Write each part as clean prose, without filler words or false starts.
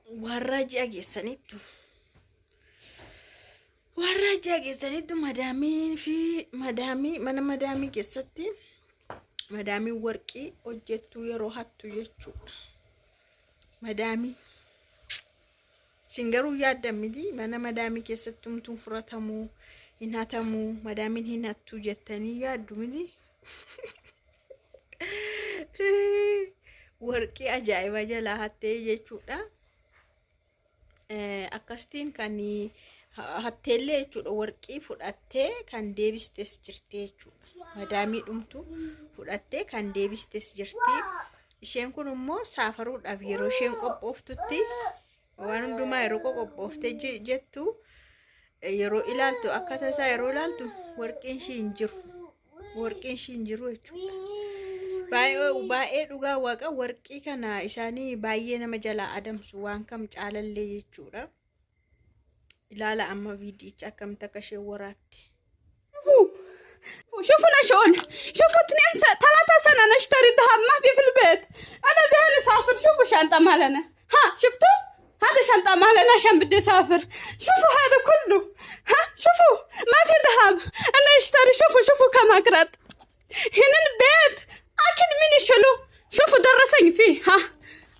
Warra ji'a geessanittu. Warra ji'a geessanittu madaamii fi madaamii mana madaamii keessatti madaamiin warqii hojjettu yeroo hattu jechuudha. Madaamii. Isin garuu yaaddan miti mana madaamii keessatti humtuun furatamuu hin hatamuu madaamiin hin hattu jettanii yaaddu miti. Warqii ajaa'iba jalaa hattee jechuudha. Akkasitiin kan hatteellee jechuudha warqii fudhattee kan deebistes jirti jechuudha. Madaamii dhumtu fudhattee kan deebistes jirti. Isheen kun immoo saafaruudhaaf yeroo isheen qophooftutti waan hundumaa yeroo qophooftee jettu yeroo ilaaltu akka tasaa yeroo ilaaltu warqiin ishii hin jiru. Warqiin ishii hin jiru jechuudha. Baay'ee dhugaa waaqa warqii kana isaanii baay'ee nama jalaa adamsu waan kam caalallee jechuudha. Ilaala amma viidiyicha akkamitti akka isheen waraabde. شوفوا انا شغل، شوفوا 2 سنة 3 سنة انا اشتري ذهب ما في في البيت. انا دهن اسافر. شوفوا شنطة مالنا، ها شفتوا هذا شنطة مالنا عشان بدي اسافر. شوفوا هذا كله، ها شوفوا ما في ذهب انا اشتري. شوفوا شوفوا كم اقرط هنا البيت اكيد من يشيلوا. شوفوا درسني فيه، ها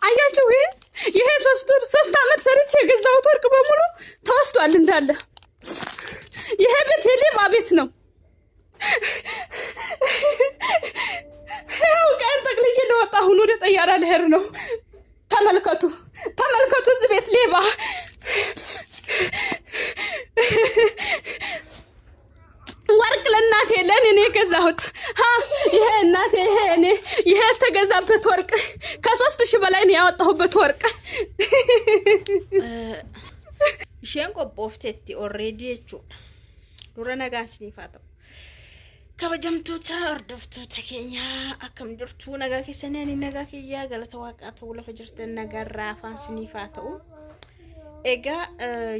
አያችሁ ይሄ ይሄ 3 ወር 3 አመት ሰርቼ የገዛሁት ወርቅ በሙሉ ተወስዷል እንዳለ። ይሄ ቤት የሌባ ቤት ነው። ይኸው ቀን ጠቅልዬ ልወጣ አሁን ወደ ጠያራ ልሄድ ነው። ተመልከቱ ተመልከቱ፣ እዚህ ቤት ሌባ ወርቅ ለእናቴ ለእኔ ነው የገዛሁት። ሀ ይሄ እናቴ ይሄ እኔ ይሄ የተገዛበት ወርቅ ከ3000 በላይ ነው ያወጣሁበት ወርቅ። Isheen qophoofteetti already jechuudha. Dura nagaan isiniif haa ta'u. Kabajamtoota hordoftoota keenyaa akkam jirtu nagaa keessanii ani nagaa kiyyaa galata waaqaa ta'u lafa jirtan nagaarraa afaan isiniif haa ta'u. Egaa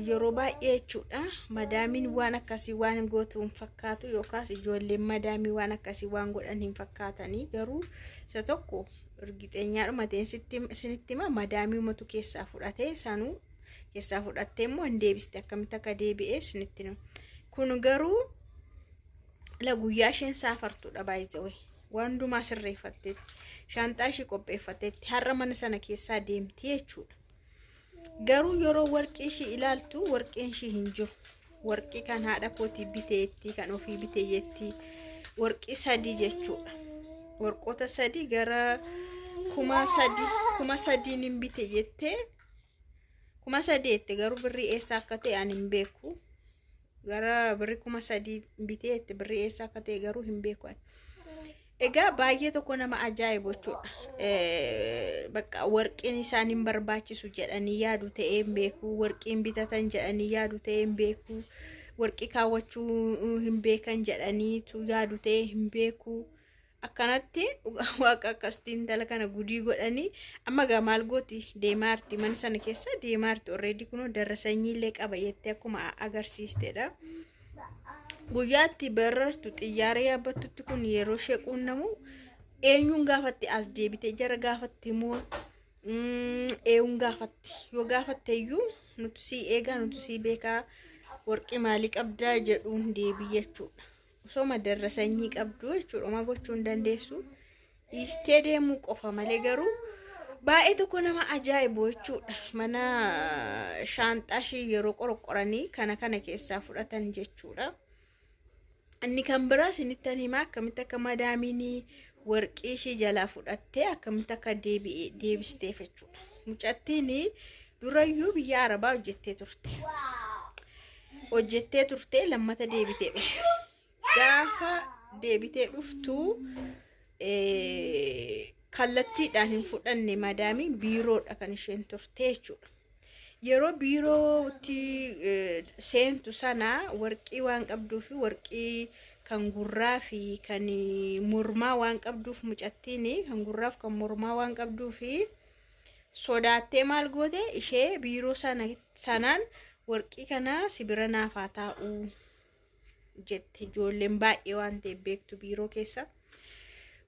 yeroo baay'ee jechuudha madaamiin waan akkasii waan gootu hin fakkaatu yookaas ijoolleen madaamii waan akkasii waan godhan hin fakkaatanii garuu isa tokko ergixeenyaadhuma ta'een isinitti hima madaamii ummatu keessaa fudhatee sanuu keessaa fudhattee immoo hin deebiste akkamitti akka deebi'ee isinitti hima. Kun garuu la guyyaa isheen saafartuudha baay'ee waan hundumaa sirreeffatteetti shaanxaa ishee qopheeffatteetti har'a mana sana keessaa deemti jechuudha. Garuu yeroo warqii ishii ilaaltu warqiin ishii hin jiru. Warqii kan haadha kootii biteetti kan ofii bitee jetti warqii 3 jechuudha. Warqoota 3 gara 3000 3000 hin bite jettee 3000 jette garuu birrii eessa akka ta'e ani hin beeku. Gara birrii 3000 bitee jette birrii eessa akka ta'e garuu hin beeku ani. Egaa baay'ee tokko nama ajaa'ibu jechuudha. Bakka warqiin isaan hin barbaachisu jedhanii yaadu ta'ee hin beeku. Warqiin bitatan jedhanii yaadu ta'ee hin beeku. Warqii kaawwachuu hin beekan jedhaniitu yaadu ta'ee hin beeku. Akkanatti waaqa akkasitti intala kana gudii godhanii amma gaa maal gooti deemaarti mana sana keessa deemaarti already kunoo darra sanyiillee qaba jettee akkuma agarsiistedha. Guyyaatti barartu xiyyaara yaabbattutti kun yeroo ishee quunnamu eenyuun gaafatti as deebitee jara gaafatti moo eenyuun gaafatti yoo gaafatte iyyuu nuti sii eegaa nuti sii beekaa warqii maalii qabdaa jedhuun deebii jechuudha. Osoo darra sanyii qabdu jechuudha homaa gochuu hin dandeessu dhiistee deemuu qofa malee garuu baay'ee tokko nama ajaa'ibu jechuudha. Mana shaanxaa ishee yeroo qorqoranii kana kana keessaa fudhatan jechuudha. Inni kan biraa isinittan himaa akkamitti akka madaamiin warqii ishee jalaa fudhattee akkamitti akka deebisteef jechuudha. Mucattiin durayyuu biyya Arabaa hojjettee turte. Hojjettee turte lammata deebitee dhufte. Gaafa deebitee dhuftu kallattiidhaan hin fudhanne madaamiin biiroodha kan isheen turte jechuudha. Yeroo biirootti seentu sana warqii waan qabduuf warqii kan gurraa fi kan mormaa waan qabduuf mucattiin kan gurraaf kan mormaa waan qabduuf sodaattee maal goote ishee biiroo sanaan warqii kana sibira naafaa taa'u jette ijoolleen baay'ee waan ta'eef beektu biiroo keessa.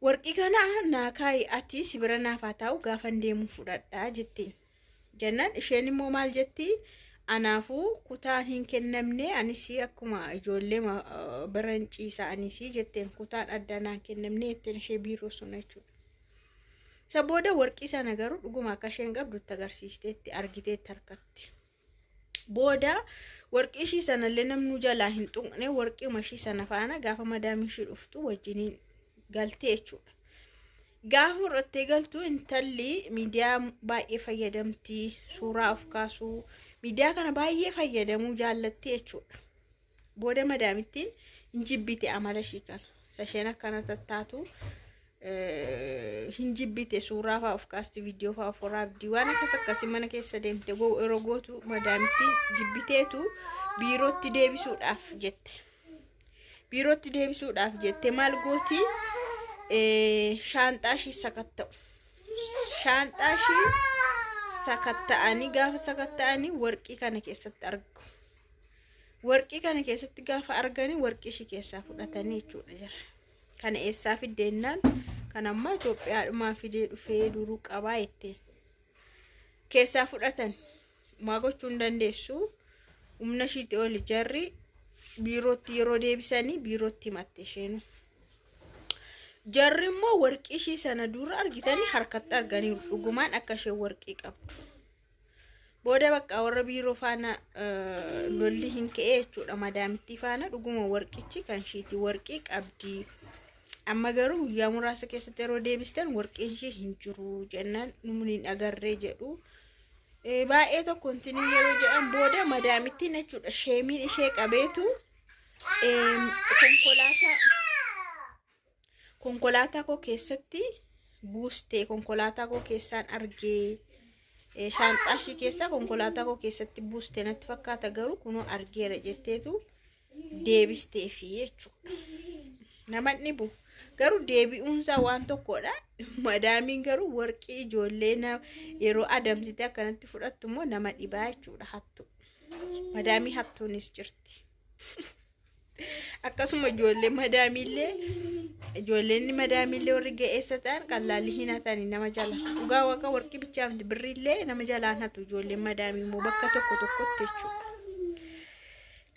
Warqii kana naa kaayi ati sibira naafaa taa'u gaafan deemu fudhadhaa jetteen. Jennaan isheen immoo maal jetti anaafuu kutaan hin kennamne anis akkuma ijoollee biran ciisa anis jetteen kutaan addaa naan kennamne jetteen ishee biiroo sun jechuudha. Isa booda warqii sana garuu dhuguma akka isheen qabdu itti agarsiisteetti argiteetti harkatti. Booda warqii ishii sanallee namni jalaa hin tuqne warqii ishii sana faana gaafa madaamii ishii dhuftu wajjiniin galtee jechuudha. Gaafa fudhattee galtu intalli miidiyaa baay'ee fayyadamti suuraa of kaasuu miidiyaa kana baay'ee fayyadamuu jaallatti jechuudha. Booda madaamittiin hin jibbite amala ishii kana. Isheen akkana tattaatu hin jibbite suuraa fa'aa of kaasti viidiyoo fa'aa of waraabdi waan akkas akkasii mana keessa deemte yeroo gootu madaamittiin jibbiteetu biirootti deebisuudhaaf jette. Biirootti deebisuudhaaf jette maal gooti shaanxaa ishii sakatta'u. Shaanxaa ishii sakatta'anii gaafa sakatta'anii warqii kana keessatti argu. Warqii kana keessatti gaafa arganii warqii ishii keessaa fudhatanii jechuudha jarri. Kana eessaa fiddeennaan kan ammaa Itoophiyaadhumaa fidee dhufee duruu qabaa jetteen. Keessaa fudhatan maa gochuu hin dandeessu humna ishiitti oli jarri biirootti yeroo deebisanii biirootti himatte isheenu. Jarri immoo warqii ishii sana dura argitanii harkatti arganiiru dhugumaan akka isheen warqii qabdu. Booda bakka warra biiroo faana lolli hin ka'e jechuudha madaamittii faana dhuguma warqichi kan ishiiti warqii qabdi. Amma garuu guyyaa muraasa keessatti yeroo deebistan warqiin ishii hin jiru jennaan numni hin agarree jedhu. Baay'ee tokko intinii yeroo jedhan booda madaamittiin jechuudha sheemiin ishee qabeetu konkolaataa koo keessatti buustee konkolaataa koo keessaan argee shaanxaa ishii keessaa konkolaataa koo keessatti buustee natti fakkaata garuu kunoo argeera jetteetu deebisteefi jechuudha. Nama dhibu garuu deebi'uunsaa waan tokkodha. Madaamiin garuu warqii ijoollee yeroo adamsite akkanatti fudhattu immoo nama dhibaa jechuudha hattu. Madaamii hattuunis jirti. Akkasuma ijoollee madaamiillee ijoolleen madaamiillee warri ga'eessa ta'an qallaalli hin hatani nama jala. Dhugaa waaqa warqii bichaa miti birriillee nama jalaan hatu ijoolleen madaamii immoo bakka tokko tokkotti jechuudha.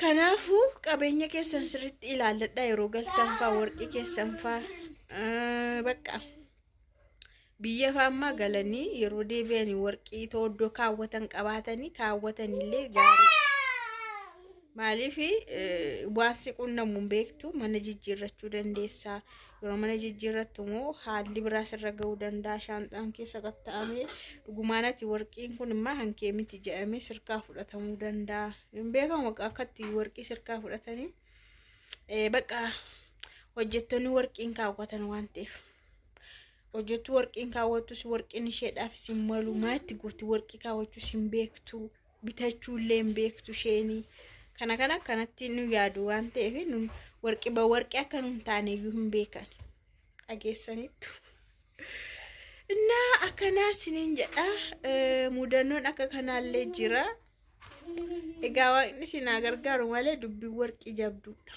Kanaafuu qabeenya keessan sirriitti ilaalladhaa yeroo galtan faa warqii keessan faa bakka biyya faa ammaa galanii yeroo deebi'anii warqii tooddoo kaawwatan qabaatanii kaawwatanillee gaarii. Maaliif waan si qunnamu hin beektu mana jijjiirrachuu dandeessaa. Yeroo mana jijjiirrattu immoo haalli biraa sirra ga'uu danda'a. Shaanxaan keessa qaxxaamee dhugumaan ati warqiin kun immoo hankee miti jedhamee sirkaa fudhatamuu danda'a. Hin beekamu akka itti warqii sirkaa fudhatanii bakka hojjettoonni warqiin kaawwatan waan ta'eef. Hojjettuu warqiin kaawwattus warqiin isheedhaafis hin malu. Maatti gooti warqii kaawwachuus hin beektu. Bitachuullee hin beektu isheenii. Kana kana akkanatti nu yaadu waan ta'eef warqii ba warqii akka nu hin taane iyyuu hin beekan. Dhageessanittu. Innaa akkanaa isiniin jedha. Mudannoon akka kanaallee jira. Egaa waaqni isin haa gargaaru malee dubbiin warqii jabduudha.